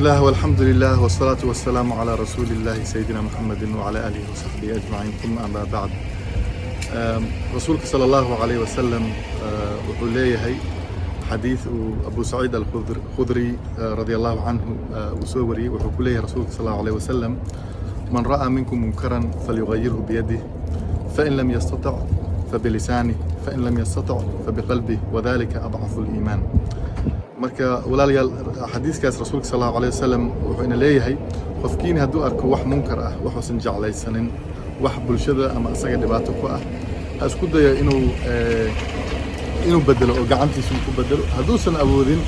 الله والحمد لله والصلاة والسلام على رسول الله سيدنا محمد وعلى آله وصحبه أجمعين، ثم أما بعد. Rasuulka sala Allahu calayh wasalam wuxuu leeyahay xadiis uu Abu Saciid Alkhudri radia Allahu canhu uu soo wariyey. Wuxuu ku leeyahay rasuulka sal Allahu alayh wasalam: "Man ra'aa minkum munkaran falyugayirhu biyadih, fain lam yastatic fabilisaanih, fain lam yastatic fabiqalbih, wadalika adcafu liimaan." Marka walaalayaal, xadiiskaas rasuulka sal Allahu alayh wasalam wuxuu ina leeyahay: qofkiini hadduu arko wax munkar ah, waxuusan jeclaysanin, wax bulshada ama isaga dhibaato ku ah, ha isku dayo inuu bedelo oo gacantiisa uu ku bedelo. Hadduusan awoodin,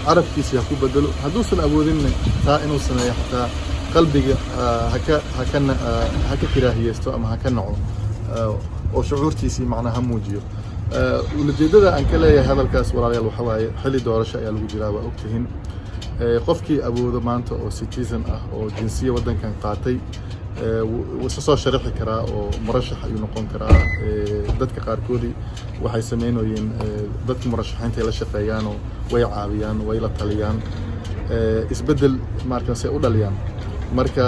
carabkiisi ha ku bedelo. Hadduusan awoodinna taa inuu sameeyo, xataa qalbiga haka karaahiyeysto ama ha ka naco oo shucuurtiisii macnaa ha muujiyo. Ulajeedada aan ka leeyahay hadalkaas, walaalayaal, waxa waaye xilli doorasho ayaa lagu jiraa, waa ogtihiin. Qofkii awoodo maanta oo citizen ah oo jinsiya waddankan qaatay wuu isa soo sharaxi karaa oo murashax ayuu noqon karaa. Dadka qaarkoodii waxay sameynayeen dadka murashaxiinta ay la shaqeeyaanoo way caawiyaan, way la taliyaan, isbeddel maarkan say u dhaliyaan. Marka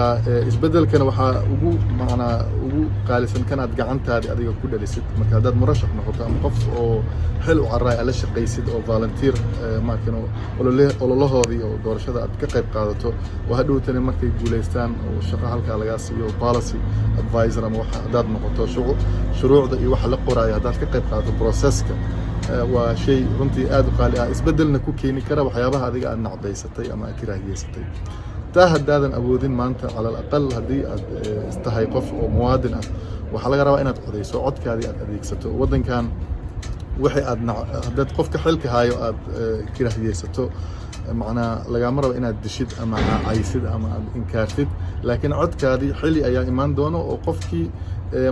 isbeddelkana waxaa ugu macnaa ugu qaalisan kan aad gacantaadi adiga ku dhalisid. Marka haddaad murashax noqoto ama qof oo xil u carraay aad la shaqaysid oo volunteer maarkan ololahoodii oo doorashada aad ka qayb qaadato, oo hadhowtana markay guulaystaan oo shaqo halkaa lagaa siiyo, policy advisor ama waxa haddaad noqoto, shuruucda iyo waxa la qoraayo haddaad ka qayb qaadato processka, waa shay runtii aad u qaali ah, isbeddelna ku keeni kara waxyaabaha adiga aad nacdaysatay ama aad karaahiyeysaty. Taa haddaadan awoodin maanta, cala alaqal haddii aad tahay qof oo muwaadin ah, waxaa laga rabaa inaad codayso, codkaadii aad adeegsato. Waddankan wixii aad haddaad qofka xilka haayo aad karaahiyeysato, macnaa lagama rabo inaad dishid ama caysid ama aad inkaartid, laakiin codkaadii xili ayaa imaan doono oo qofkii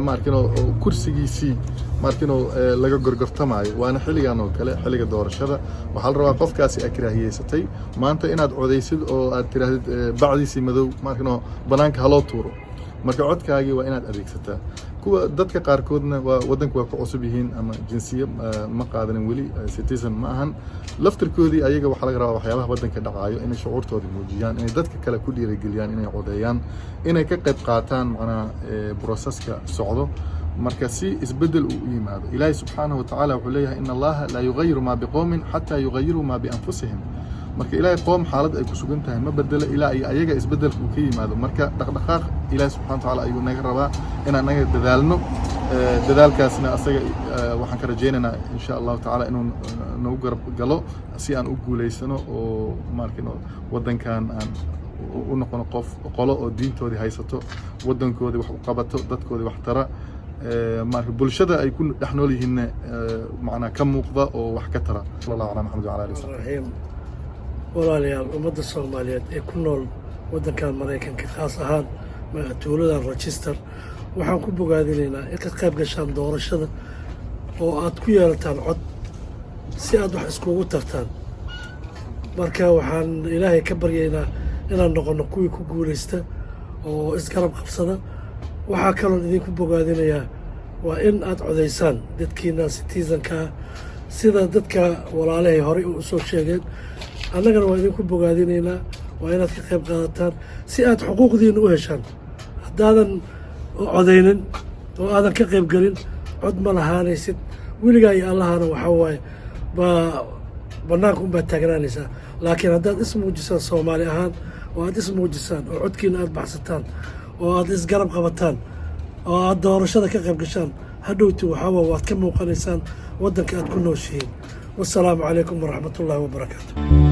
maarkino kursigiisii maarkino laga gorgortamaayo, waana xilligan oo kale, xilliga doorashada. Waxaa la rabaa qofkaasi aad karaahiyeysatay maanta inaad codaysid oo aad tiraahdid bacdiisii madow maarkino banaanka haloo tuuro. Marka codkaagii waa inaad adeegsataa. Kuwa dadka qaarkoodna waa waddanku waa ku cusub yihiin ama jinsiye ma qaadanin weli, citizen ma ahan laftirkoodii. Ayaga waxaa laga rabaa waxyaabaha waddanka dhacaayo inay shucuurtoodii muujiyaan, inay dadka kale ku dhiirigeliyaan inay codeeyaan, inay ka qayb qaataan macnaha processka socdo, marka si isbeddel uu u yimaado. Ilaahay subxaanahu watacaala wuxuu leeyahay: "In Allaha laa yugayiru maa biqowmin xataa yugayiruu maa bianfusihim." Marka Ilaahay qoom xaalad ay ku sugan tahay ma bedelo ilaa iyo ayaga isbeddelka uu ka yimaado. Marka dhaqdhaqaaq Ilaahay subxana watacaala ayuu naga rabaa inaan naga dadaalno. Dadaalkaasna asaga waxaan ka rajaynaynaa insha Allahu tacaala inuu nagu garab galo si aan u guulaysano oo maarkin waddankan aan u noqono qof qolo oo diintoodii haysato, waddankoodii wax u qabato, dadkoodii wax tara, marka bulshada ay ku dhex nool yihiinna macnaa ka muuqda oo wax ka tara. Sala Allahu calaa Maxamed wacala alihi wasaxbi. Raxiim. Walaalayaal, ummadda Soomaaliyeed ee ku nool waddankan Maraykanka, khaas ahaan tuuladan Rochester, waxaan ku bogaadinaynaa in ka qayb gashaan doorashada oo aad ku yeelataan cod si aad wax iskugu tartaan. Marka waxaan Ilaahay ka baryaynaa inaan noqonno kuwii ku guulaysta oo isgarab qabsada. Waxaa kaloon idinku bogaadinayaa waa in aad codaysaan dadkiina citizenkaa, sida dadka walaalahay horey u soo sheegeen. Annagana waa idinku bogaadinaynaa, waa inaad ka qayb qaadataan si aad xuquuqdiina u heshaan. Haddaadan codaynin oo aadan ka qayb gelin, cod ma lahaanaysid weligaa iyo Allahana. Waxaa waaye baa bannaanka unbaad taagnaanaysaa. Laakiin haddaad ismuujisaan Soomaali ahaan oo aad ismuujisaan oo codkiina aad baxsataan oo aad isgarab qabataan oo aad doorashada ka qayb gashaan, hadhowti waxaa waad ka muuqanaysaan waddanka aad ku nooshihiin. Wasalaamu calaykum waraxmatullaahi wabarakaatu.